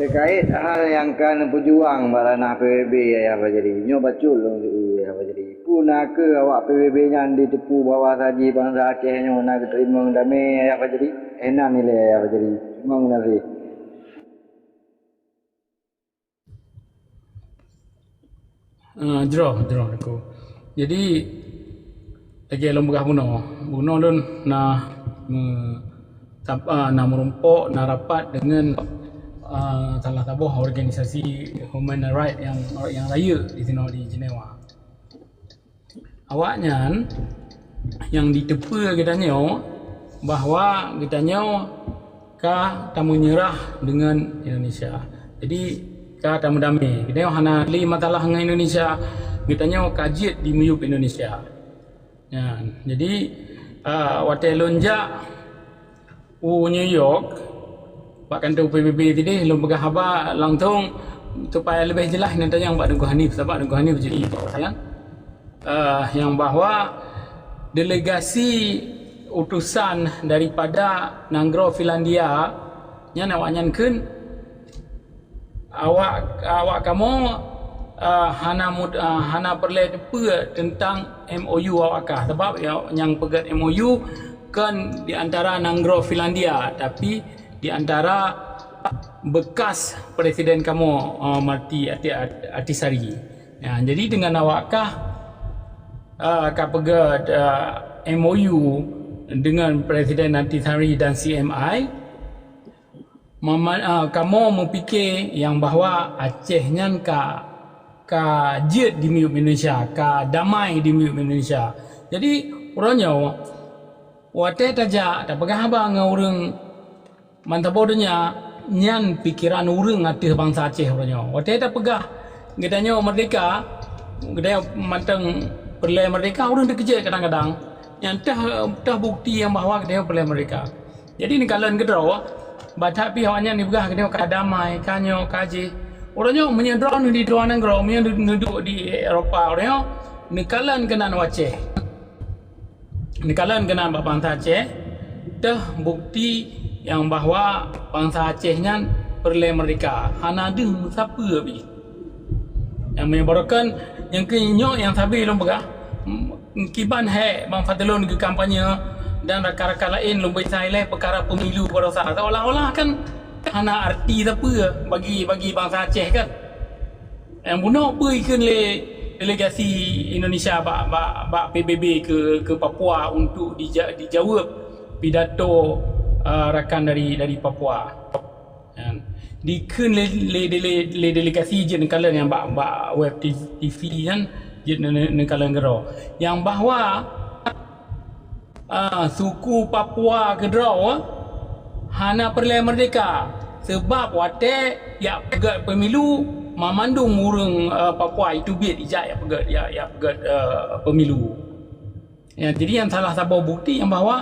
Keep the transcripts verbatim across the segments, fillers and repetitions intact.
Terkait hal nyang ka neupeujuang bak ranah P B B Ayah Fajri, nyoe bacut lôn siuroe Ayah Fajri. Peue na kheueh awak P B B nyan jiteupeue bahwa saji bansa Aceh nyoe na geuteurimong damé Ayah Fajri? Hana nilai Ayah Fajri. Teurimong gaséh. Ah, jroh, jroh, Teungku. Jadi, lagèe lôn peugah bunoe, bunoe lôn na me-, tap-, ah, na meurumpok, na rapat deungon, ah, salah saboh organisasi human right nyang, nyang rayeuk di sinoe di Jenewa. Awaknyan nyang jiteupeue geutanyoe bahwa geutanyoe ka tameunyerah deungon Indonesia. Jadi, ka tameudamé. Geutanyoe hana lé masalah ngon Indonesia. Geutanyoe ka jeuet dimiyueb Indonesia. Nyan. Jadi, ah, watèe lôn jak u New York, bak kantô P B B sidéh, lôn peugah haba langsông supaya leubeh jeulaih neutanyong bak Teungku Hanif, sabab Teungku Hanif jadi, eh, nyang bahwa delegasi utusan daripada nanggroe Finlandia nyan awaknyan kheun, awak, awak kamoe, eh, hana mut-, eh, hana peureulèe teupeue teuntang M O U awak kah, sabab ya, nyang peugèt M O U kon di antara nanggroe Finlandia, tapi di antara bekas presiden kamoe, eh, Marti Ati-, Atisari. Ya, jadi deungon awak kah, eh, ka peugèt, eh, M O U deungon Presiden Atisari dan C M I, Mama, ah, kamoe meupike nyang bahwa Aceh nyan ka, ka jeuet dimiyueb Indonesia, ka damai dimiyueb Indonesia. Jadi, uroe nyoe, watèe tajak tapeugah haba ngon ureueng bansaboh donya, nyan pikeran ureueng ateueh bansa Aceh uroe nyoe. Watèe tapeugah geutanyoe merdeka, geutanyoe mantong peureulèe merdeka, ureueng teukeujot kadang-kadang. Nyan teuh, teuh bukti nyang bahwa geutanyoe peureulèe merdeka. Jadi neukalon keudroe, bah that pih awaknyan jipeugah geutanyoe ka damai, ka nyoe, ka jéh. Uroe nyoe meunyoe droeneuh di luwa nanggroe, meunyoe neuduek di Eropa, uroe nyoe neukalon keunan u Aceh. Neukalon keunan bak bansa Aceh, teuh bukti nyang bahwa bansa Aceh nyan peureulèe merdeka, hana deuh meusapeue pih. Nyang meunyoe barokon, nyang keu nyoe nyang sabe lôn peugah, kiban hék Bang Fadlon geukampanye dan rakan-rakan laén lôn peugah ilèe peukara pemilu baroesa. Seolah-olah kan hana arti sapeue bagi, bagi bansa Aceh kan. Nyang bunoe peue ikheun lé delegasi Indonesia bak, bak, bak P B B keu, keu Papua untuk dija-, dijaweueb pidato, eh, rakan dari, dari Papua. Nyan. Dikheun lé, lé, lé, lé delegasi jeuet neukalon nyang bak, bak web T V nyan jeuet neu-, neu-, neukalon keudroe. Nyang bahwa, ah, suku Papua keudroe hana peureulèe merdeka. Seubab watèe jak peugèt pemilu, mamandum ureueng, eh, Papua iteubiet ijak jak peugèt, jak, jak peugèt, eh, pemilu. Ya, jadi nyan salah saboh bukti nyang bahwa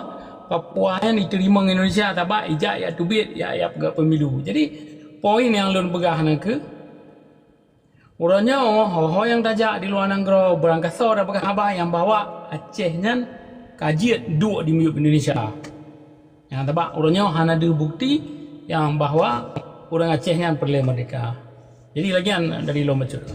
Papua nyan jiteurimong Indonesia sabab ijak jak teubiet, jak, jak peugèt pemilu. Jadi, poin nyang lôn peugah na kheueh, uroe nyoe, ho-ho nyang tajak di luwa nanggroe, beurangkasoe tapeugah haba nyang bahwa Aceh nyan ka jeuet duek dimiyueb Indonesia. Nyang sabab uroe nyoe hana deuh bukti nyang bahwa ureueng Aceh nyan peureulèe merdeka. Jadi, lagèe nyan dari lôn bacut.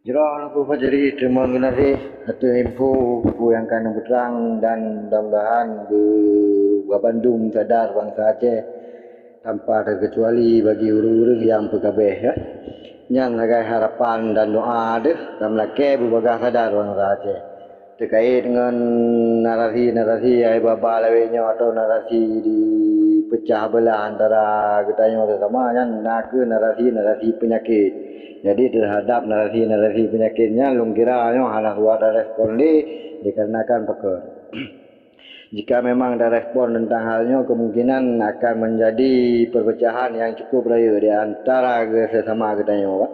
Jroh Teungku Fajri, teurimong geunaséh ateueh info, info nyang ka neupeutrang dan mudah-mudahan beu-, bandum sadar bansa Aceh tanpa terkecuali bagi ureueng-ureueng nyang peugabeh, ya. Nyan sagai harapan dan doa deuh, dan meulakèe beubagaih sadar bansa Aceh. Terkait ngon narasi-narasi nyang ba-ba lawét nyoe atau narasi dipeucah beulah antara geutanyoe sesama, nyan na kheueh narasi-narasi peunyakét. Jadi, teuhadap narasi-narasi peunyakét nyan, lôn kira nyoe hana suah tarespon lé, dikarenakan pakon. Jika memang tarespon teuntang hal nyoe, kemungkinan akan menjadi perpecahan yang cukup rayeuk di antara sesama geutanyoe.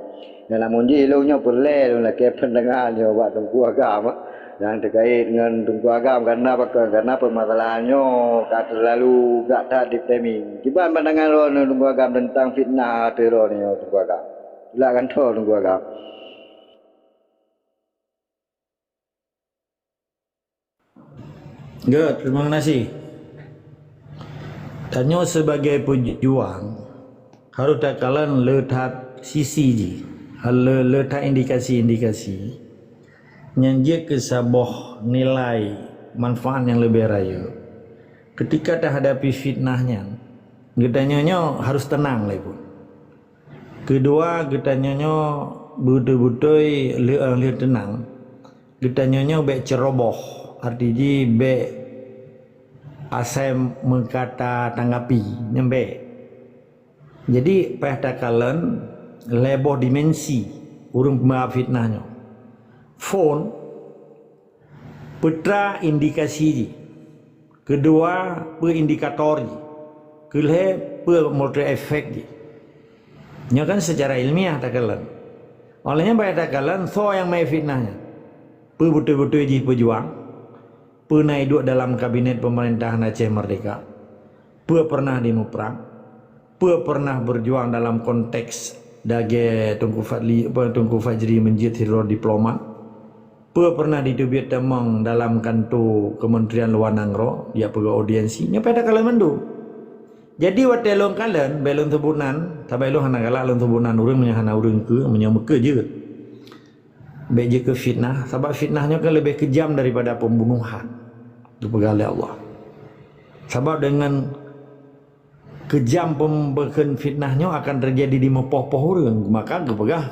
Dan namun jih, lôn nyoe peureulèe lôn lakèe peundangan nyoe bak Teungku Agam, nyang terkait ngon Teungku Agam, karena pakon, karena permasalahan nyoe ka terlalu brat that di framing. Kiban pandangan droeneuh Teungku Agam teuntang fitnah ateueh droeneuh nyoe Teungku Agam? Tulak kantô Teungku Agam. Good, terima kasih. Tanyoe sibagai peujuang harôh takalon le that sisi jih, le, le that indikasi-indikasi nyang jeuet keu saboh nilai manfaat nyang leubeh rayeuk. Keutika tahadapi fitnah nyan, geutanyoe nyoe harôh teunang lé buet. Keudua, geutanyoe nyoe beutôi-beutôi lheueh, lheueh teunang. Geutanyoe nyoe bék ceroboh, arti jih bék asai meukata tanggapi, nyan bék. Jadi, payah takalon lhée boh dimensi ureuëng peumeuba fitnah nyoe. Phon, peue indikasi jih. Keudua, peue indikator jih. Keulhée, peue multi efek jih. Nyoe kan secara ilmiah takalon. Óh lheueh nyan payah takalon soe nyang meué fitnah nyan. Peue beutôi-beutôi jih peujuang? Peue na iduek dalam kabinet pemerintahan Aceh Merdeka? Peue pernah dimuprang? Peue pernah berjuang dalam konteks lagée Teungku Fadli, apa, Teungku Fajri meujeuet sidroe diplomat? Peue pernah diteubiet tamong dalam kanto Kementerian Luar Nanggroe, jak peugah audiensi? Nyoe payah takalon mandum. Jadi watée lôn kalon, bék lôn seubut nan, sabab lôn hana galak lôn seubut nan ureuëng meunyoe hana ureuëng keu, meunyoe meukeue jeuet. Bék jeuet keu fitnah, sabab fitnah nyoe kan leubeh keujam daripada pembunuhan, geupeugah lé Allah. Sabab deungon keujam pembeukeuen fitnah nyoe akan teujadi di meupoh-poh ureuëng, maka geupeugah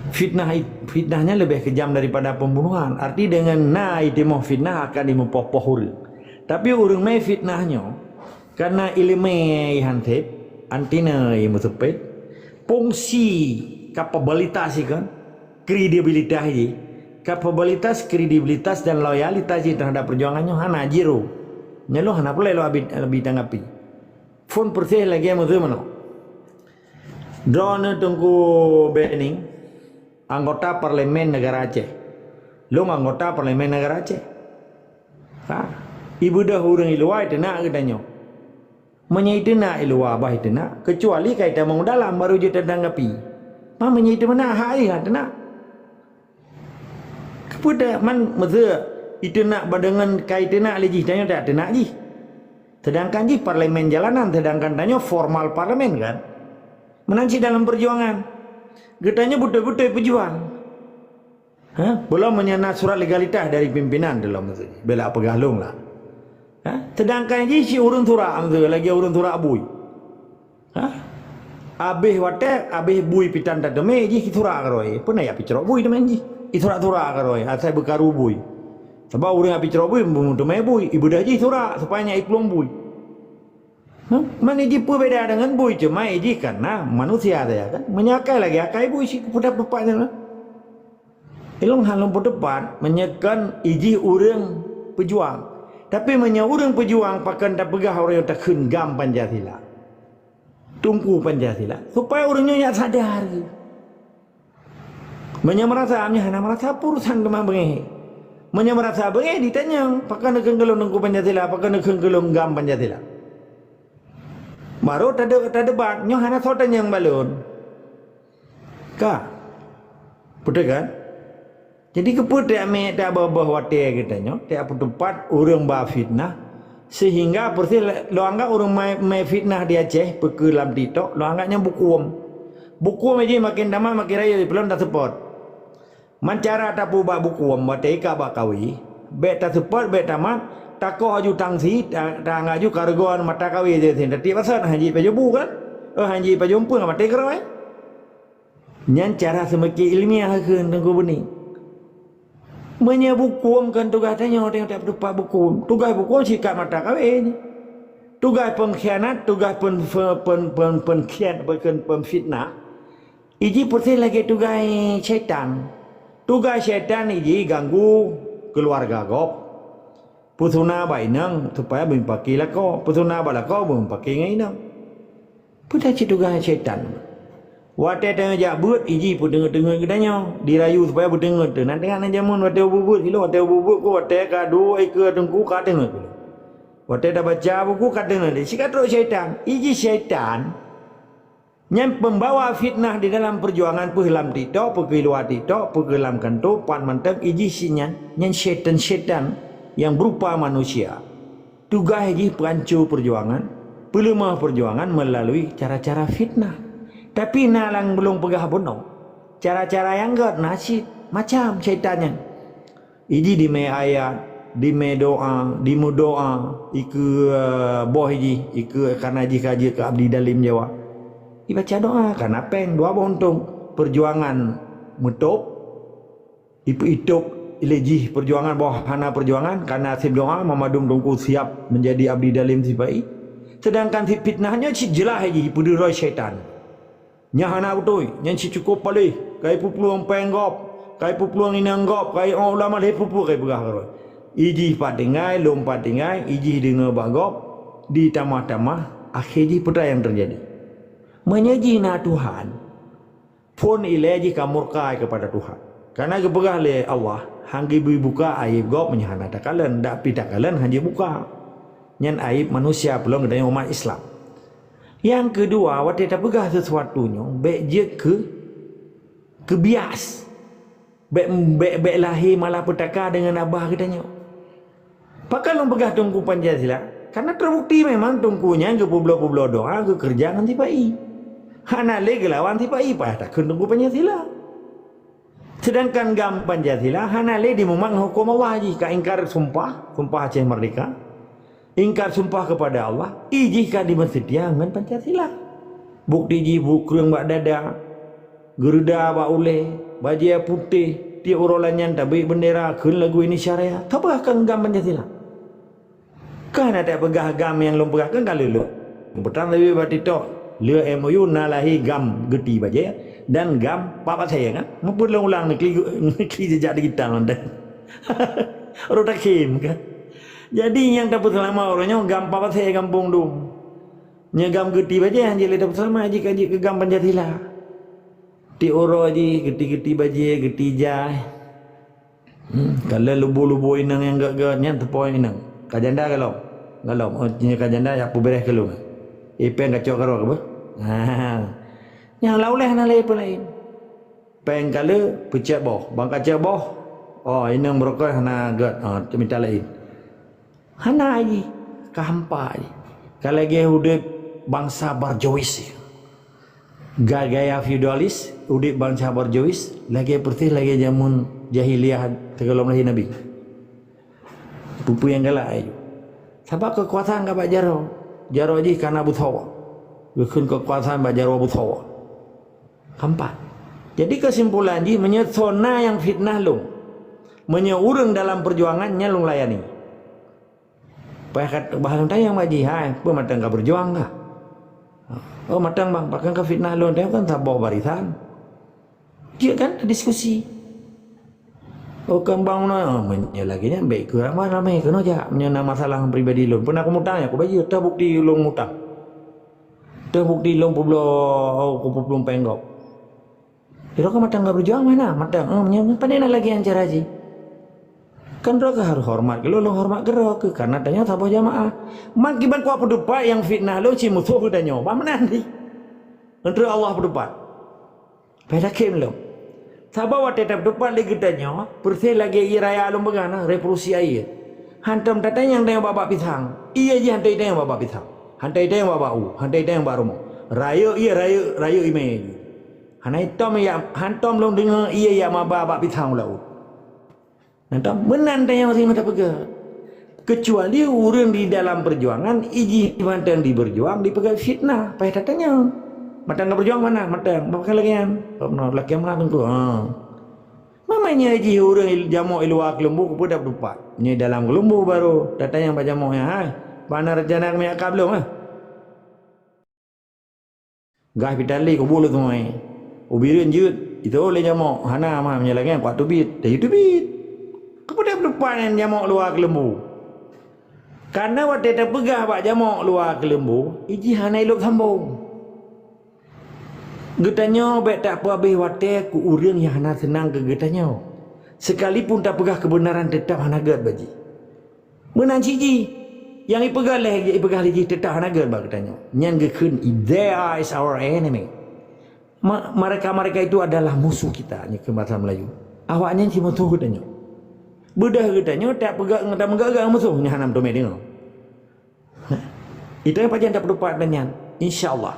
fitnah, fitnah nyan leubeh keujam daripada pembunuhan. Arti deungon na itimoh fitnah akan di meupoh-poh ureuëng. Tapi ureuëng meué fitnah nyoe, kareuna iéleumé han sép, antina meuseupet, fungsi kapabilitas jih kan, kredibilitas jih, kapabilitas, kredibilitas dan loyalitas jih terhadap perjuangan nyoe hana jiro. Nyoe lôn hana peureulée lôn abi, abi tanggapi. Phon persis lagée meusu meunoe. Droeneuh Teungku Bening, anggota parlemen negara Aceh. Lôn anggota parlemen negara Aceh. Ha? Ibeudôh ureuëng i luwa iteunak geutanyoe. Meunyoe iteunak i luwa bah iteunak, keucuali ka itamong dalam baru jeuet tatanggapi. Ma meunyoe iteumeunak hak jih teunak. Keupeue man meuseu iteunak ba deungon ka iteunak lé jih, tanyoe tak teunak jih? Sedangkan jih parlemen jalanan, sedangkan tanyoe formal parlemen kan? Meunan cit dalam perjuangan. Geutanyoe beutôi-beutôi peujuang. Ha? Belom meunyoe na surat legalitas dari pimpinan dalam meuseu, bela peugah lôn lah. Ha? Sedangkan jih si ureuëng surak meuseu lagée ureuëng surak bui. Ha? Abéh watée, abéh bui pitan tateumé jih isurak keudroe. Peue na ya picrok bui teumé jih? Isurak-surak keudroe, asai beukaru bui. Sabab ureuëng picrok bui meuteumé bui, ibeudôh jih surak supaya nyak iklueng bui. Ha? Man ijih peue beda deungon bui, cuma ijih kareuna manusia saja kan. Meunyoe akai lagée akai bui si peudap-peudap nyan lah. Ilong hana lôn peuteupat meunyoe kon ijih ureuëng peujuang. Tapi meunyoe ureuëng peujuang pakon tapeugah ureuëng takheun GAM Pancasila, Teungku Pancasila, supaya ureuëng nyoe nyak sadar. Meunyoe meurasa, meunyoe hana meurasa, urusan teuma beungéh. Meunyoe meurasa beungéh, ditanyong, pakon neukheun keu lôn Teungku Pancasila, pakon neukheun keu lôn GAM Pancasila. Baru tade-, tadebat, nyoe hana soe tanyong bak lôn. Ka. Beutôi kan? Jadi keupeue tiap mé, tiap boh-boh watée geutanyoe, tiap peuteupat ureuëng ba fitnah, sehingga persis lôn anggap ureuëng mai, mai fitnah di Aceh, peue keu lam TikTok, lôn anggap nyan bukuem. Bukuem jih makin tamat, makin rayeuk, peulom taseupôt. Man cara tapeubat bukuem watée ka bak kawé, bék taseupôt, bék tamat, takoh aju tangsi, ta-, taanggap aju kareugon mata kawé jih, tatiek basot, hanjeuet pajoh bu kan? Oh, hanjeuet pajoh umpung, maté keurôi. Nyan cara seumiké ilmiah kheun Teungku Bening. Meunyoe bukuem kon tugaih tanyoe, tanyoe tak teupat bukuem. Tugaih bukuem sikat mata kawé nyoe. Tugaih pengkhianat, tugaih pen-, pen-, pen-, pen-, pengkhian-, pen-, pen-, pemfitnah, ijih persis lagée tugaih syaitan. Tugaih syaitan ijih ganggu keuluwarga gob. Peusuna bak inong supaya beumeupaké lakoe, peusuna bak lakoe beumeupaké ngon inong. Peue cit tugaih syaitan. Watée tanyoe jak beuet, ijih peuteungeut-teungeut geutanyoe, dirayu supaya beuteungeut teuh. Na teuingat na jameun watée ubeuet-beuet, ilong watée ubeuet-beuet ku, watée ka duek ikeue teungku ka teungeut. Watée tabaca buku ka teungeut, sikatrok syaitan. Ijih syaitan nyan pembawa fitnah di dalam perjuangan, peue lam TikTok, peue keu luwa TikTok, peue keu lam kanto, pat mantong ijih si nyan, nyan syaitan-syaitan nyang berupa manusia. Tugaih jih peuhanco peujuangan, peuleumah peujuangan meulalu cara-cara fitnah. Tapi na nyang ulôn peugah bunoe, cara-cara nyang gét na cit macam syaitan nyan. Iji dimé ayat, dimé doa, dimeudoa, ikeue, eh, boh jih, ikeue kana jih ka jeuet keu abdi dalem Jawa. Ibaca doa, kana péng dua boh untông, peujuangan meutôb, ipeu-, itôb lé jih peujuangan, boh hana peujuangan, kana seb doa, meumandum teungku siab meujadi abdi dalem sipa-i. Seudangkan si fitnah nyoe cit jeulaih jih ipeudeuroe syaitan. Nyan hana beutôi, nyan cit cukôp paléh, ka ipeuplueng péng gob, ka ipeuplueng inong gob, ka i-, oh, ulama lhée peue-peue ka ipeugah keudroe. Ijih pat tinggai, lôn pat tinggai, ijih deungoe bak gob, ditamah-tamah, akhé jih peue nyang teujadi. Meunyoe jih na Tuhan, phon ilée jih ka murka keupada Tuhan. Kareuna geupeugah lé Allah, han geubri buka aéb gob meunyoe hana takalon, dak pi takalon han jibuka. Nyan aéb manusia peulom geutanyoe umat Islam. Nyang keudua, watée tapeugah sisuatu nyoe, bék jeuet keu, keu bias. Bék, bék, bék lahé malapetaka deungon abah geutanyoe. Pakon lôn peugah Teungku Pancasila? Karena terbukti memang Teungku nyan geupubloe-publoe doa, geukeureuja ngon sipa-i. Hana lé geulawan sipa-i, payah takheun Teungku Pancasila. Sedangkan GAM Pancasila hana lé dimumat ngon huköm Allah jih, ka ingkar sumpah, sumpah Aceh Merdeka, ingkar sumpah kepada Allah, ijih ka dimeuseutia ngon Pancasila. Bukti jih bukreueng bak dada, geureuda bak ulée, bajée putéh, tiep uroe lagée nyan tabeuet beundera, kheun lagu Indonesia Raya, sapeue ka GAM Pancasila. Ka na tapeugah GAM nyang lôn peugah kan ka lheueh lôn peutang lagée bak TikTok. Le M O U na lahé GAM geuti bajée dan GAM pat-pat saja kan. Meupeulang-ulang neukli, neukli jejak digital nyan. Rot takhém kan. Jadi nyang tapeuseulama uroe nyoe GAM pat-pat saja gampông dum. Nyoe GAM geuti bajée han jeuet lé tapeuseulama jih ka jeuet keu GAM Pancasila. Tiep uroe jih geuti-geuti bajée, geuti jai. Hmm, ka lheueh lubu-lubu inong nyang gét-gét nyan teupoh inong. Ka janda golom. Golom. Oh, nyoe ka janda jak peubeuréh keu lôn. Ipéng kacok keudroe keuh. Ha. Nyang lam ulée hana lé peue laén. Péng ka lheueh peucok boh. Ban kacok boh. Oh, inong beureukoh hana gét. Oh, mita laén. Hana jih, ka hampa jih. Ka lagée udeb bansa Barjois. Ga-, gaya feudalis, udeb bansa Barjois, lagée persis lagée jameun jahiliyah sigohlom lahé Nabi. Peue-peue nyang galak jih. Sabab keukuasaan ka bak jaroe. Jaroe jih ka na beusoe. Geukheun keukuasaan bak jaroe beusoe. Keempat. Jadi keusimpulan jih, meunyoe soe na nyang fitnah lôn, meunyoe ureuëng dalam peujuangan nyan lôn layani. Payah kat-, bah lôn tanyong bak jih, "Hai, peue mantong ka beujuang kah?" "Oh, mantong bang, pakon ka fitnah lôn, teuh kan saboh barisan." Jeuet kan diskusi. "Oh, kan bang, na, meunyoe lagée nyan bék keu ramé-ramé keunoe jak, meunyoe na masalah pribadi lôn." Peue na kumutang, ya, kubayeue, teuh bukti lôn mutang. Teuh bukti lôn peubloe, oh, kupeuplueng péng gob. Droe ka mantong ka beujuang mana? Mantong, eh, meunyoe, meunyoe pane na lagée nyan cara jih. Kan droe ka harôh horeumat keu lôn, lôn horeumat keu droe keuh, karena tanyoe saboh jamaah. Mak kiban kuat peuteupat nyang fitnah lôn cit musoh geutanyoe. Bah meunan jih. Ngon treuk Allah peuteupat. Payah takhém lom. Sabab watée tapeuteupat lé geutanyoe, persis lagée ié raya lôn peugah na, revolusi ié. Hantom tatanyong tanyoe bak-bak pisang. Ié jih hantom itanyong bak-bak pisang. Hantom itanyong bak-bak u, hantom itanyong bak rumoh. Rayeuk ié, rayeuk, rayeuk imé jih. Hana itom yak, hantom lôn deungoe ié yak maba bak pisang u laôt. Hantom meunan tanyoe singoh tapeugah. Keucuali ureuëng di dalam peujuangan, ijih mantong dibeujuang, dipeugah fitnah, payah tatanyong. Mantong ka beujuang mana? Mantong. Bah pakon lagée nyan? Lagée meunan teungku. Ha. Mamai nyoe jih ureuëng il-, jamok i luwa keuleumbu, keupeue tapeuteupat. Nyoe dalam keuleumbu barô tatanyong bak jamok nyan, "Hai, bana rencana kami akab lôn, ha?" Gah pitalék kubu lôn teumai. Ubireuen jeuet, iteuôt lé jamok, hana mah meunyoe lagée nyan kuat teubiet, teubiet. Keupeue tapeuteupat nyan jamok luwa keuleumbu? Karena watée tapeugah bak jamok luwa keuleumbu, ijih hana ilôb sambong. Geutanyoe bék tapeuhabéh watée keu ureuëng nyang hana seunang keu geutanyoe. Sekalipun tapeugah keubeunaran, teutab hana gét bak jih. Meunan cit jih, nyang ipeugah lé, ipeugah lé jih teutab hana gét bak geutanyoe. Nyan geukheun, "They are is our enemy." Ma-, mereka-mereka itu adalah musuh kita, nyoe keu bahasa Melayu. Awaknyan cit musoh geutanyoe. Beudôh geutanyoe tapeugah, tameugah-gah musoh, nyan hana meuteumé deungoe. Ita pajan tapeutupat dan nyan, insya Allah.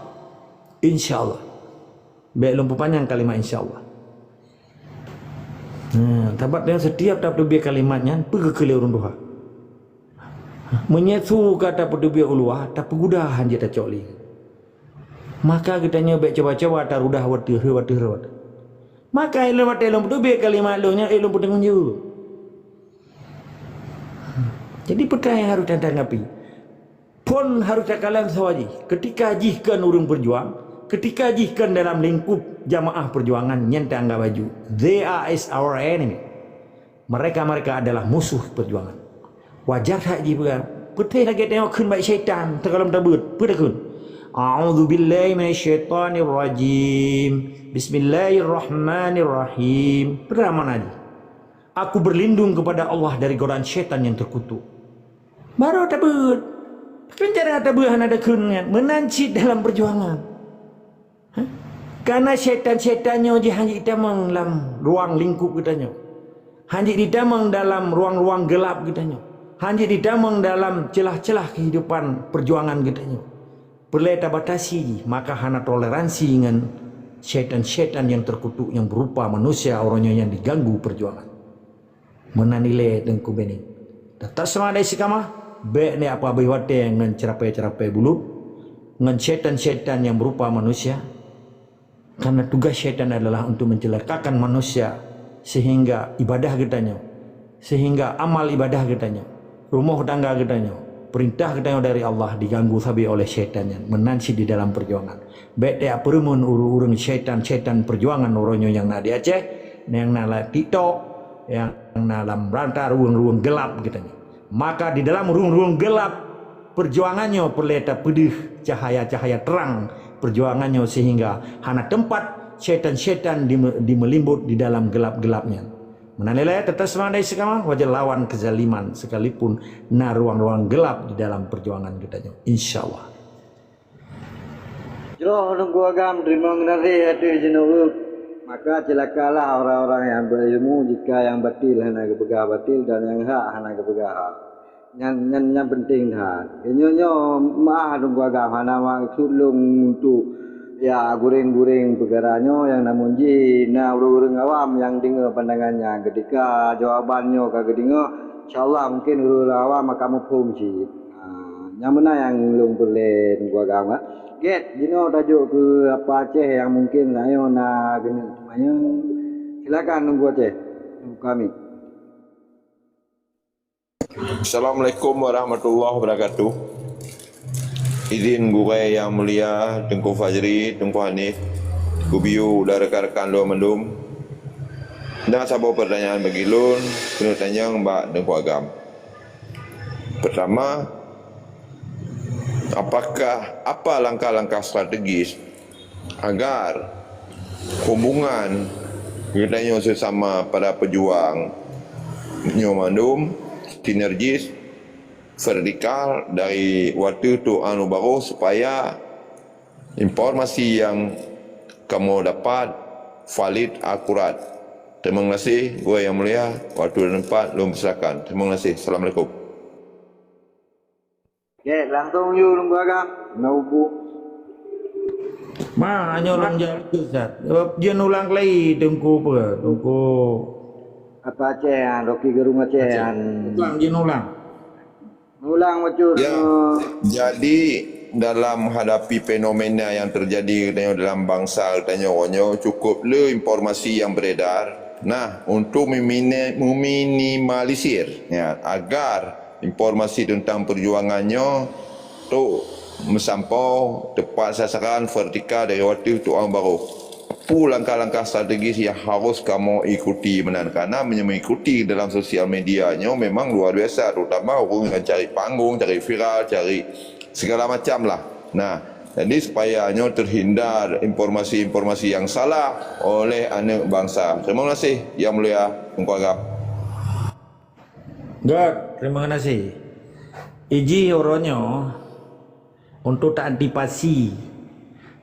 Insya Allah. Bèk lôn peupanyang kalimat insya Allah. Nah, tabat dengan setiap tapeutupat kalimat nyan, peugah keu lé ureueng tuha. Meunyoe su ka tapeutupat u luwa, tapeuguda han jeuet tacok lé. Maka geutanyoe bèk cuba-cuba tarudah watèe, watèe, watèe. Maka ilôn watèe lôn peuteubiet kalimat lôn nyan, ilôn peuteungon jeuet. Jadi peue nyang harôh tatanggapi? Phon harôh takalon sawa jih. Ketika jih kon ureueng peujuang, ketika jih kon dalam lingkup jamaah peujuangan nyan taanggap laju. They are is our enemy. Mereka-mereka adalah musuh perjuangan. Wajar that jipeugah, "Peutéh lagèe tanyoe kheun bak syaitan, teukalon tabeuet." Peue takheun? "A'udzubillahi minasyaitonirrajim. Bismillahirrahmanirrahim." Peue makna jih? "Aku berlindung kepada Allah dari godaan syaitan yang terkutuk." Barô tabeuet. Kan cara tabeuet hana takheun nyan. Meunan cit dalam perjuangan. Hah? Karena syaitan-syaitan nyoe jih hana jitamong lam ruang lingkup geutanyoe. Hana jitamong dalam ruang-ruang gelap geutanyoe. Hana jitamong dalam celah-celah kehidupan perjuangan geutanyoe. Peureulèe tabatasi jih, maka hana toleransi ngon syaitan-syaitan nyang terkutuk nyang berupa manusia uroe nyoe nyang diganggu perjuangan. Meunan ilèe Teungku Beni. Teutap semangat dan istiqamah, bèk neuapabéh watèe ngon ceurapée-ceurapée bulut, ngon syaitan-syaitan nyang berupa manusia. Karena tugas syaitan adalah untuk mencelakakan manusia, sehingga ibadah geutanyoe, sehingga amal ibadah geutanyoe, rumoh tangga geutanyoe, peurintah geutanyoe dari Allah diganggu sabe oleh syaitan nyan. Meunan cit di dalam perjuangan. Bèk tapeureumeun ureueng-ureueng syaitan-syaitan perjuangan uroe nyoe nyang na di Aceh, nyang na lam TikTok, nyang na lam rata ruang-ruang gelap geutanyoe. Maka di dalam ruang-ruang gelap perjuangan nyoe peureulèe tapeudeuh cahaya-cahaya terang perjuangan nyoe sehingga hana teumpat syaitan-syaitan dime-, dimeulimbot di dalam gelap-gelap nyan. Meunan ilèe, teutap semangat dan istiqamah, wajar lawan kezaliman sekalipun na ruang-ruang gelap di dalam perjuangan geutanyoe. Insya Allah. Jroh Teungku Agam, teurimong gaséh ateueh jeuneuk. Maka ceulakalah orang-orang nyang beuilmu jika nyang batil hana geupeugah batil dan nyang hak hana geupeugah hak. Nyan, nyan, nyan peunteng that. Nyoe, nyoe meu'ah Teungku Agam, hana maksud lôn untuk ya gureng-gureng peukara nyoe nyang namun jih na ureueng-ureueng awam nyang deungoe pandangan nyan. Keutika jawaban nyoe ka geudeungoe, insya Allah mungken ureueng-ureueng awam akan muphom cit. Ha, nyang meunan nyang lôn peureulèe Teungku Agam, kan? Gèt, jinoe tajok keu Apa Aceh nyang mungken nyoe na keuneuk teumanyong. Silakan Teungku Aceh, Teungku kami. Assalamualaikum warahmatullahi wabarakatuh. Izin gurèe nyang mulia Teungku Fajri, Teungku Hanif, Teungku Biu dan rekan-rekan lôn mandum. Na saboh pertanyaan bagi lôn, keuneuk tanyong bak Teungku Agam. Pertama, apakah, apa langkah-langkah strategis agar hubungan geutanyoe sesama para pejuang nyoe mandum sinergis, vertikal dari watèe trôk u barôh supaya informasi nyang kamoe dapat valid, akurat. Teurimong gaséh, gurèe nyang mulia, waktu dan tempat lôn persilakan. Teurimong gaséh. Assalamualaikum. Oke, langsung yuk Teungku Agam. Nunggu. Ma, nyoe lôn jaweueb, Ustaz. Jeuet ulang kali Teungku apa? Teungku Apa Aceh, ah, Rocky Gerung Aceh, Aceh. Ah. Ulang, jeuet ulang. Ulang bacut. Ya. Jadi, dalam hadapi fenomena yang terjadi geutanyoe dalam bansa geutanyoe nyoe, cukup le informasi yang beredar. Nah, untuk memini-, meminimalisir, ya, agar informasi tentang perjuangan nyoe trôk meusampoe tepat sasaran, vertikal dari watèe trôk u barôh. Peue langkah-langkah strategis yang harus kamoe ikuti meunan? Karena meunyoe meuikuti dalam sosial media nyoe memang luar biasa, terutama ureueng nyang cari panggung, cari viral, cari segala macam lah. Nah, jadi supaya nyoe terhindar informasi-informasi yang salah oleh aneuk bangsa. Terima kasih, Yang Mulia Teungku Agam. Göt, terima kasih. Iji uroe nyoe untuk taantisipasi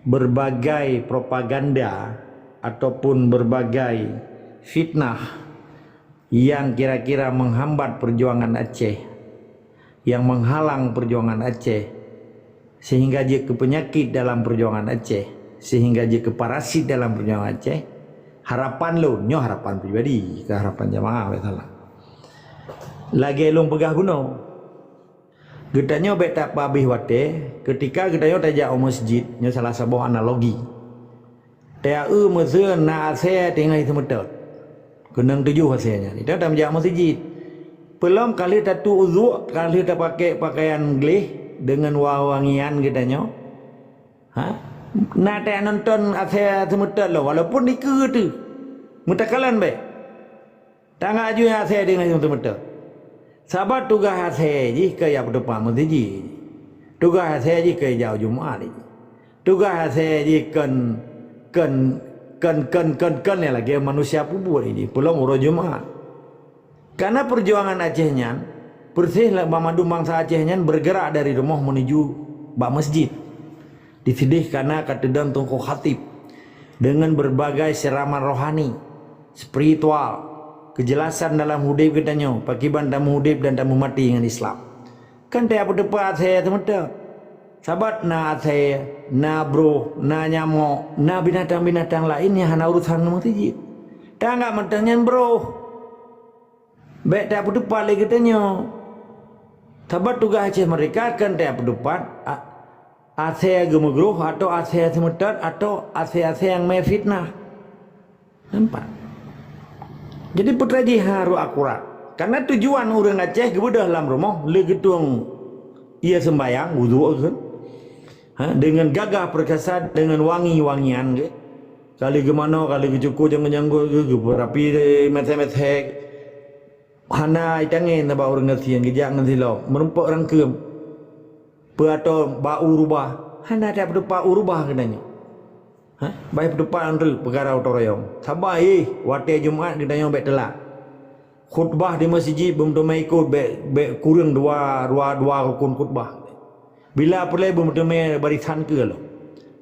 berbagai propaganda ataupun berbagai fitnah yang kira-kira menghambat perjuangan Aceh, yang menghalang perjuangan Aceh, sehingga jeuet keu peunyakét dalam peujuangan Aceh, sehingga jeuet keu parasit dalam peujuangan Aceh, harapan lôn, nyoe harapan pribadi, keu harapan jamaah, bèk salah. Lagèe lôn peugah bunoe, geutanyoe bèk tapeuhabéh watèe, keutika geutanyoe tajak u meuseujid, nyoe salah saboh analogi. Taya eu meuseu na asèe teungoh seumeutôt. Keunong tujoh asèe nyan. Ita tamjak meuseujid. Peulom ka lheueh tatu udhu, ka lheueh tapakèk pakaian gleh deungon wa-wangian geutanyoe. Ha? Na taya nonton asèe seumeutôt lom, walaupun dikeue teuh. Meutakhalan bèk. Tanggak jih asèe deungon seumeutôt. Sabab tugaih asèe jih keu jak peuteupat meuseujid. Tugaih asèe jih keu jak Jumat jih. Tugaih asèe jih kon, kon, kon, kon, kon, kon nyang lagèe manusia peubuet jih. Peulom uroe Jumat. Karena peujuangan Aceh nyan, peureuseh banmandum bansa Aceh nyan bergerak dari rumoh menuju bak meuseujid. Disideh kana ka teudong Teungku Khatib deungon berbagai seuraman rohani, spiritual, keujelasan dalam udeb geutanyoe, pakriban tameuudeb dan tameumaté ngon Islam. Kan taya peuteupat asèe seumeutôt. Sabab na asèe, na broh, na nyamok, na binatang-binatang laén nyang hana urusan ngon meuseujid. Tanggak mantong nyan broh. Bèk tapeuteupat lé geutanyoe. Sabab tugaih Aceh Merdeka kon tapeuteupat a-, asèe geumeugroh atau asèe seumeutôt atau asèe-asèe nyang mé fitnah. Nampak? Jadi, peue teuma jih harôh akurat. Karena tujuan ureueng Aceh geubeudôh lam rumoh lé geutueng ie seumbayang, wudhu kan. Ha, deungon gagah peurkasa, deungon wangi-wangian, geuh. Ka lheueh geumanoe, ka lheueh geucuko janggut-janggut, geuh, geupeurapi meuthèe-meuthèe. Hana itangèe na bak ureueng gasien, geujak ngon silop, meurumpok rangkeum. Peu atau bak u rubah, hana that peuteupat u rubah geutanyoe. Ha? Bah peuteupat nanggroe peukara gotong royong. Saban, eh, watèe Jumat geutanyoe bèk teulat. Khutbah di meuseujid beumeuteumé ikot, bèk, bèk kureueng dua, dua, dua rukon khutbah. Bila peureulèe beumeuteumé barisan keu lom.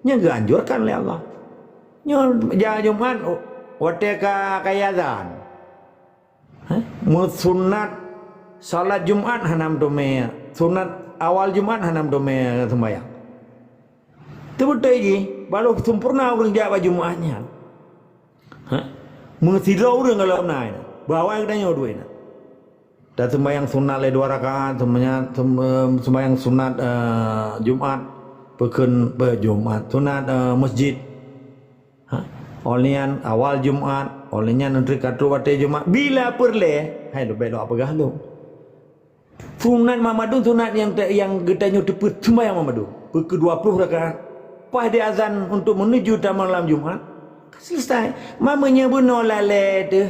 Nyan geuanjurkan lé Allah. Nyoe jak Jumat watèe ka, ka azan. Hah? Meusunat salat Jumat hana meuteumé, sunat awal Jumat hana meuteumé seumbayang. Teubeutôi jih, baro sempurna ureueng jak bak Jumat nyan. Ha? Meusidroe ureueng kalau na inan. Bak awai geutanyoe duek inan. Dan seumbayang sunat lé dua rakaat, seumbayang, sem-, em, seumbayang sunat, eh, Jumat, peukheun, pe-, Jumat, sunat, eh, meuseujid. Ha? Óh lheueh nyan awal Jumat, óh lheueh nyan neutri ka trok watèe Jumat. Bila peureulèe, hai leubèh lôn peugah lôn. Sunat banmandum sunat nyang te-, nyang geutanyoe teupeu seumbayang banmandum. Peu keu dua ploh rakaat. Pas di azan untuk menuju tamong lam Jumat, ka selesai. Meunyoe bunoe lalèe teuh,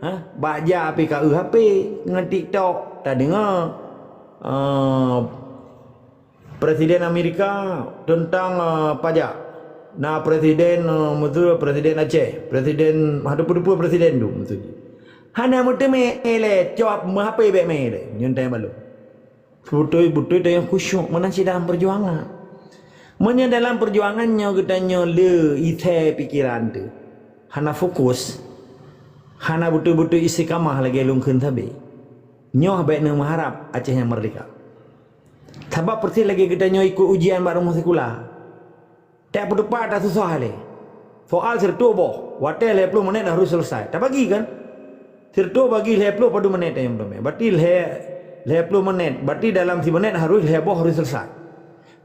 ha, bak jak pih ka eu H P, ngon TikTok, tadeungoe, eh, Presiden Amerika teuntang, eh, pajak. Na presiden, eh, Mesir, presiden Aceh, presiden, ha, teupeu-teupeu presiden tu, maksud jih. Hana meuteumé lé, cop meuhapé bèk mé lé, nyan teubalong. Beutôi-beutôi tanyoe khusyuk meunan cit dalam peujuangan. Meunyoe dalam peujuangan nyoe geutanyoe le isai pikeran teuh, hana fokus, hana beutôi-beutôi istiqamah lagèe lôn kheun sabe, nyoe bèk neumeuharab Aceh nyang meurdeka. Sabab peureuseh lagèe geutanyoe ikot ujian bak rumoh sikula. Tiep peuteupat tasusah lé. Soal sireutôh boh, watèe lhèe ploh menit harôh selesai. Tabagi kan? Sireutôh bagi lhèe ploh padum menit nyang teumé. Berarti lhèe, lhèe ploh menit. Berarti dalam simenit harôh lhèe boh harôh selesai.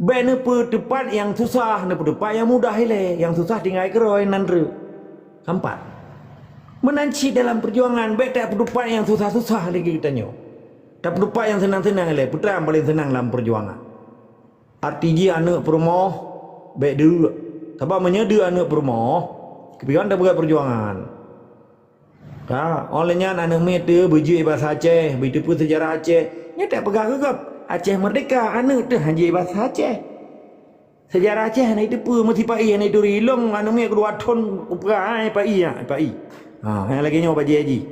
Bèk neupeuteupat nyang susah, neupeuteupat nyang mudah ilèe. Nyang susah tinggai keudroe nan treuk. Keumpat. Meunan cit dalam peujuangan, bèk tapeuteupat nyang susah-susah lagèe geutanyoe. Tapeuteupat nyang seunang-seunang ilèe, peue treuk nyang paleng seunang lam peujuangan. Arti jih aneuk peurumoh bèk deuek. Sabab meunyoe deuek aneuk peurumoh, keupion tapeugah peujuangan. Ha, óh lheueh nyan aneuk miet teuh beujeuet basa Aceh, beuteupeue seujarah Aceh. Nyoe tapeugah keu gob, Aceh meurdeka, aneuk teuh han jeuet basa Aceh. Seujarah Aceh hana jiteupeue, meusipa-i hana jituri. Ilôn aneuk miet keudua thon kupeugah, hai pa-i, ha, pa-i. Ha, nyang lagèe nyoe bajèe jih.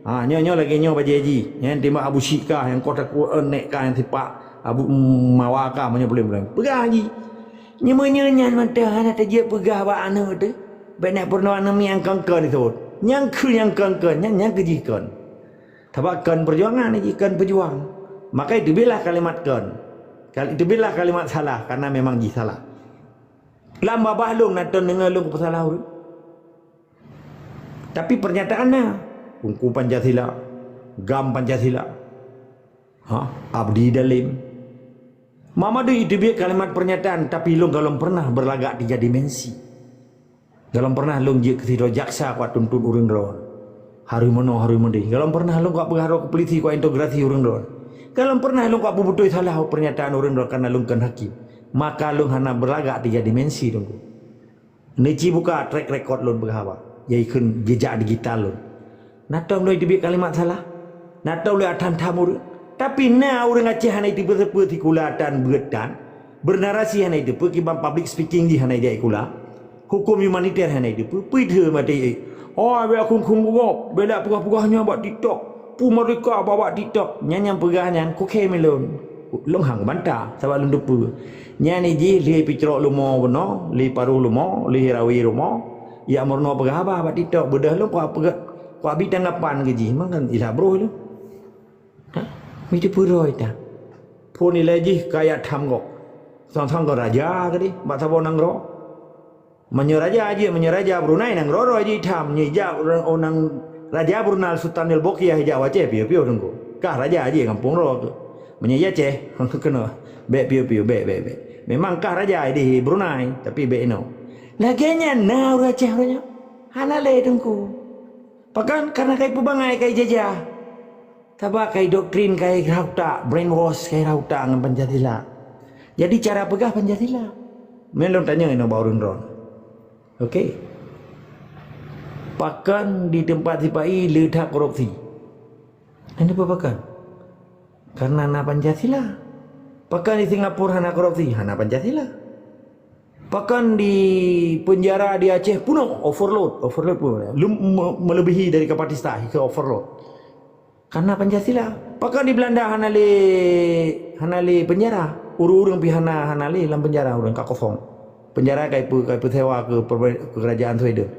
Ha, nyoe, nyoe lagèe nyoe bajèe jih. Nyan timbak Abu Syik kah, nyang koh takue, eh, nèk kah, nyang sipak Abu Mawa kah, meunyoe puléh-puléh. Peugah jih. Nyoe meunyoe nyan mantong hana tajeuet peugah bak aneuk teuh, bèk neuk peurunoe aneuk miet nyang kon-kon disebut. Nyang kheun nyang kon-kon, nyan, nyan keuh jih kon. Sabab kon peujuangan jih, kon peujuang. Maka itubilah kalimat kon. Kal-, teubiet lah kalimat salah, karena memang jih salah. Lam babah lôn na teudeungoe lôn kupeusalah ureuëng. Tapi pernyataan na, Teungku Pancasila, GAM Pancasila, ha, abdi dalem. Mama deuh teubiet kalimat pernyataan, tapi lôn golom pernah berlagak tiga dimensi. Golom pernah lôn jeuet keu sidroe jaksa kuat tuntut ureuëng droe. Hareuem meunoe, hareuem meudeh. Golom pernah lôn kuat peugah droe keu polisi kuat integrasi ureuëng droe. Golom pernah lôn kuat peubeutôi salah pernyataan ureuëng droe karena lôn kon hakim. Maka lôn hana berlagak tiga dimensi, Teungku. Neuci buka track record lôn peugah haba, yaitu jejak digital lôn. Na tom lôn teubiet kalimat salah. Na tom lôn atam-tam ureuëng. Tapi na ureuëng Aceh hana iteupeue-teupeue sikula tan beuet tan. Bernarasi hana iteupeue, kiban public speaking jih hana ijak sikula. Hukum humaniter hana iteupeue. Peue iteue maté, eh. Oh, bèk khum-khum gop, bèk peugah-peugah nyan bak TikTok. Peue merdeka bak, bak TikTok. Nyan nyang peugah nyan kukém lôn. Lôn han kubantah, sabab lôn teupeue. Nyan jih lheueh picrok leumo bunoe, lheueh paruh leumo, lheueh rawe leumo. Ya meurunoe peugah haba bak TikTok, beudôh lôn kuat peugah, kuat bi tanggapan keu jih, mangkan ilah broh lôn. Ha? Mi teupeuroi ta. Phon ilée jih kaya tham gob. Sang-sang kon raja tadi, bak saboh nanggroe. Meunyoe raja jih, meunyoe raja Brunei nanggroe-roe jih tham, nyoe jak ureuëng, oh, nang raja Brunei Sultan Al Bokiyah jak u Aceh piôh-piôh Teungku. Kah raja jih gampông droe tu. Meunyoe i Aceh, keunoe, bèk piôh-piôh, bèk, bèk, bèk. Memang kah raja di Brunei, tapi bèk inoe. Lagée nyan na ureuëng Aceh uroe nyoe. Hana lé Teungku. Pakon? Karena kai peubangai, kai jajah. Sabab kai doktrin, kai rhah utak, brainwash, kai rhah utak ngon Pancasila. Jadi cara peugah Pancasila. Meunan lôn tanyong inoe bak ureuëng droe. Oke. Pakon di teumpat sipa-i le that korupsi? Hana pakon. Karena na Pancasila. Pakon di Singapura hana korupsi? Hana Pancasila. Pakon di penjara di Aceh peunoh, overload, overload pun. Lum-, me-, melebihi dari kapasitas, ke overload. Karena Pancasila. Pakon di Belanda hana lé, hana lé penjara? Ureuëng-ureuëng pi hana, hana lé lam penjara, ureuëng ka kosong. Penjara kai peu-, kai peusewa keu perbe-, keu kerajaan Sweden.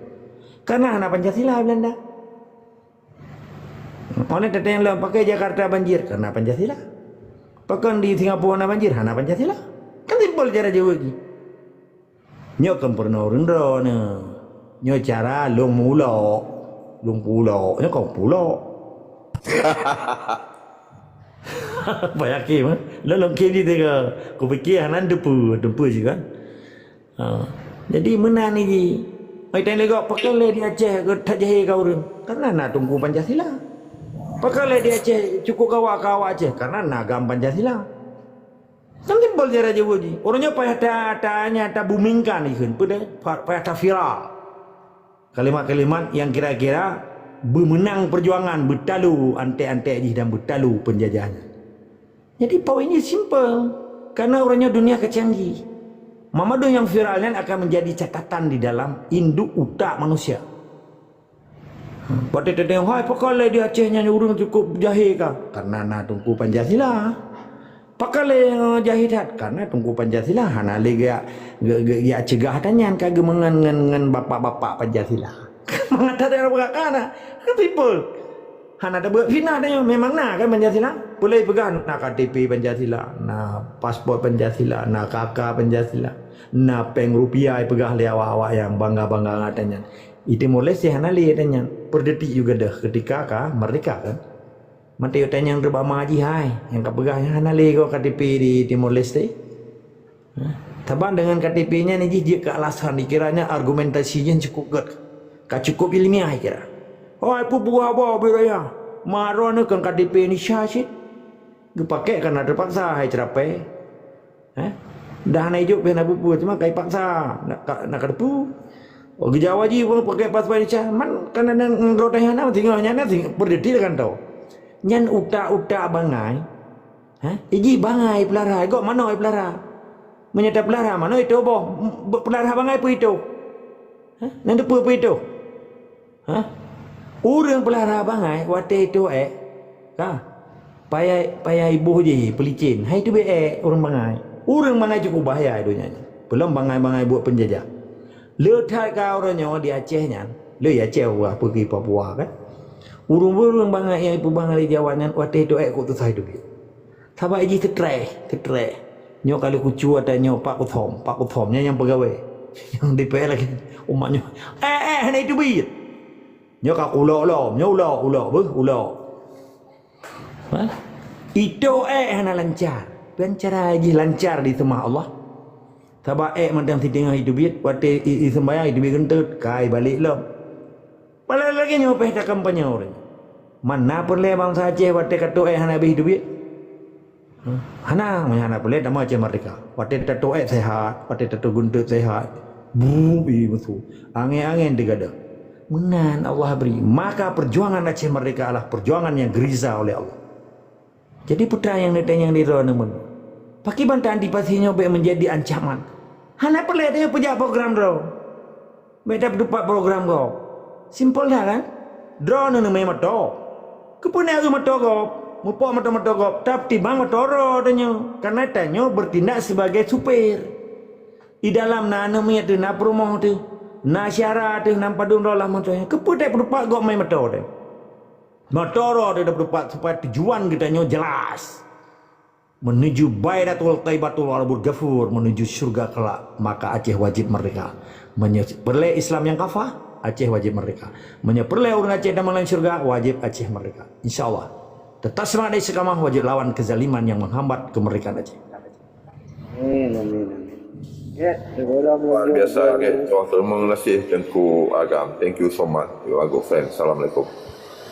Karena hana Pancasila Belanda. Oleh teteng lom pakai Jakarta banjir karena Pancasila. Pakon di Singapura hana banjir, hana Pancasila. Kan simpel cara jaweueb jih. Nyoe kon peurunoe ureuëng droeneuh. Nyoe cara lôn mulok. Lôn pulok. Nyoe kon pulok. Apa yakin, eh? Lôn, lôn kiri tengok. Kupikir hana teupeue, teupeue juga. Ha. Jadi meunan jih. Ai tan lego pakon lé di Aceh ke tajahé ka ureuëng. Karena na Teungku Pancasila. Pakon lé di Aceh cukup gawa ka awak Aceh. Karena na GAM Pancasila. Kan simpel cara jaweueb jih. Ureuëng nyoe payah ta-, tanya, tabumingkan ikheun. Peue deh? Pa-, payah taviral. Kalimat-kalimat yang kira-kira beumeunang perjuangan, beutalu antek-antek jih dan beutalu penjajah nyan. Jadi poin jih simpel. Karena ureuëng nyoe dunia ka canggih. Mama deuh nyang viral nyan akan menjadi catatan di dalam induk utak manusia. Watée teudeungoe, hai pakon lé di Aceh nyan ureuëng cukup jahé ka? Karena na Teungku Pancasila. Pakon lé jahé that? Karena Teungku Pancasila hana lé geujak, geujak cegah tanyan ka geumeungon ngon, ngon bapak-bapak Pancasila. Mangat that ureuëng peugah ka na. Kan simpel. Hana tabeuet fitnah tanyoe, memang na kan Pancasila. Peulai peugah na K T P Pancasila, na paspor Pancasila, na K K Pancasila, na péng rupiah peugah lé awak-awak nyang bangga-bangga ngon tanyan. Di Timor Leste hana lé tanyan. Peudetik juga deuh ketika ka merdeka kan. Mantong tanyan teubama jih hai, nyang ka peugah nyan hana lé goe K T P di Timor Leste. Saban dengan K T P nyan jih jeuet keu alasan, dikira nyan argumentasi nyan cukup gét. Ka cukup ilmiah dikira. Hai peue buah-buah ubé raya. Maron kon K T P Indonesia cit. Geupakek karena terpaksa hai ceurapai. Eh? Dah hana ijok pih hana peue-peue, cuma kai paksa nak ka, nak ka teupeu. Oh, geujawa jih pun pakai paspor Indonesia. Man kan ada ngon droe teuh hana tinggal nyan na ting-, peudetik kan tau. Nyan utak-utak bangai. Ha? Iji bangai peulara, gok mano peulara. Meunyoe tapeulara mano itu boh, peulara bangai peue itu? Ha? Nang teupeu peue itu? Ha? Ureuëng peulara bangai watée itu ék, ka? Payah, payah iboh jih peulicén. Hai itu ék ureuëng bangai. Ureuëng bangai cukup bahaya donya nyoe. Peulom bangai-bangai buet penjajah. Le that ka uroe nyoe di Aceh nyan. Le Aceh wah pergi Papua kan. Ureuëng-ureuëng bangai nyang ipeubangai lé Jawa nyan watée itu ék kok tusah itu. Sabab jih teutreh, teutreh. Nyoe kali kucu ata nyoe Pak Kuthom, Pak Kuthom nyan nyang peugawée. Nyang di P L lagi umat nyoe. Eh, eh, hana itu bit. Nyoe ka ulok lom, nyoe ulok, ulok, beuh, ulok. Ha? Itu eh hana lancar. Pen cara jih lancar di teumah Allah. Sabab eh mantong siteungoh itu bit, watée i, i sembahyang itu bit geuntôt, kai balek lom. Padahai lagée nyoe pih takampanye ureuëng. Mana peureulée bansa Aceh watée ka tuek hana habéh duit? Hana, meunyoe hana peureulée tamong Aceh merdeka. Watée tatuek sehat, watée tatuek guntot sehat. Bru, ih, musuh. Angén-angén digadoh. Meunan Allah bri. Maka perjuangan Aceh merdeka adalah perjuangan yang geriza oleh Allah. Jadi putra nyang neutanyong di droeneuh meunoe, pakriban ta antisipasi nyoe bék menjadi ancaman? Hana peureulée tanyoe peujak program droe. Bék tapeutupat program gob. Simpel that kan? Droeneuh neumé moto. Keupeue na eu moto gob? Mupok moto-moto gob, tapeutimang moto droe tanyoe. Karena tanyoe bertindak sebagai supir. Di dalam na aneuk miet teuh, na peurumoh teuh, na syara teuh, na padum droe lam moto nyoe. Keupeue tapeutupat gob mé moto teuh? Moto droe teuh tapeutupat supaya tujuan geutanyoe jelas. Menuju Baidatul Thaibatul Arabul Ghafur, menuju syurga kelak, maka Aceh wajib merdeka. Meunyoe peureulée Islam nyang kafah, Aceh wajib merdeka. Meunyoe peureulée ureuëng Aceh damang lam syurga, wajib Aceh merdeka. Insya Allah. Tetap semangat dan istiqamah, wajib lawan kezaliman yang menghambat kemerdekaan Aceh. Amin, amin, amin. Ya, luar biasa. Okay. Terima kasih Tengku Agam. Thank you so much. You are good friend. Assalamualaikum.